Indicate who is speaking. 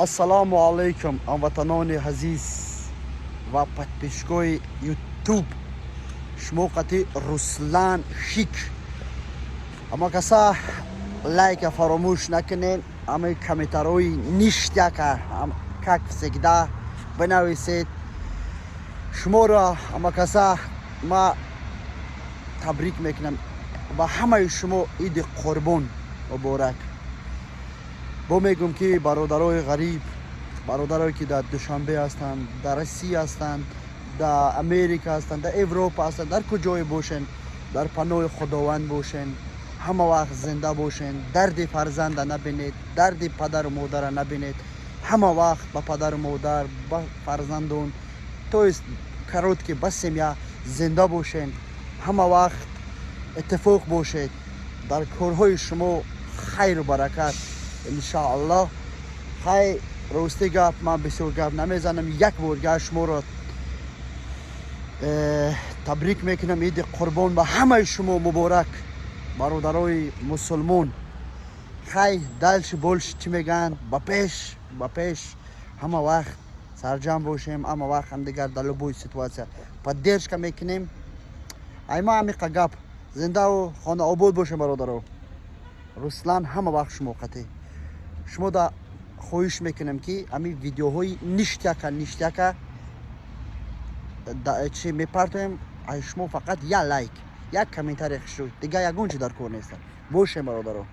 Speaker 1: Ассалому алайкум, ҳамватанони азиз ва подписчикои Ютуб. Шумо қати Руслан Шик. Ама каса лайка фаромӯш накунед, ҳамаи комментарои ништяка, как всегда, бинависед. Шуморо, ама каса, ма табрик мекунам ба ҳамаи шумо, Иди Қурбон муборак. Бо мегӯм, ки бародарои ғариб, бародарое ки дар Душанбе ҳастанд, дар Россия ҳастанд, дар Америка ҳастанд, дар Европа ҳастанд, дар куҷое бошен, дар паноҳи Худованд бошен, ҳама вақт зинда бошен, дарди фарзанда набинед, дарди падару модара набинед, ҳама вақт ба падару модар, ба фарзандон, то есть короче, ба семья зинда бошен, ҳама вақт иттифоқ бошед, дар корҳои шумо хайру баракат, иншааллоҳ. Хай, рости гап, ман бисёр гап намезанам. Як бор гап шуморо табрик мекунам. Иди Қурбон ба ҳамаи шумо муборак, бародарои мусулмон. Хай, дальше больше, чӣ мегӯянд, ба пеш, ба пеш. Ҳама вақт сарҷам бошем, ҳама вақт ҳамдигар дар любой ситуация поддержка мекунем. Айма ҳамиқа гап. Зиндаву хонаобод бошем, бародаро. Руслан ҳама вақт шумо қатӣ. Шумо да хоҳиш мекунем, ки ҳамин видеоҳои ништяка, ништяка чӣ мепартоем, ай шумо фақат як лайк, як комментарий хушрӯй, дигар ягон чи дар кор неста. Бошем, бародаро.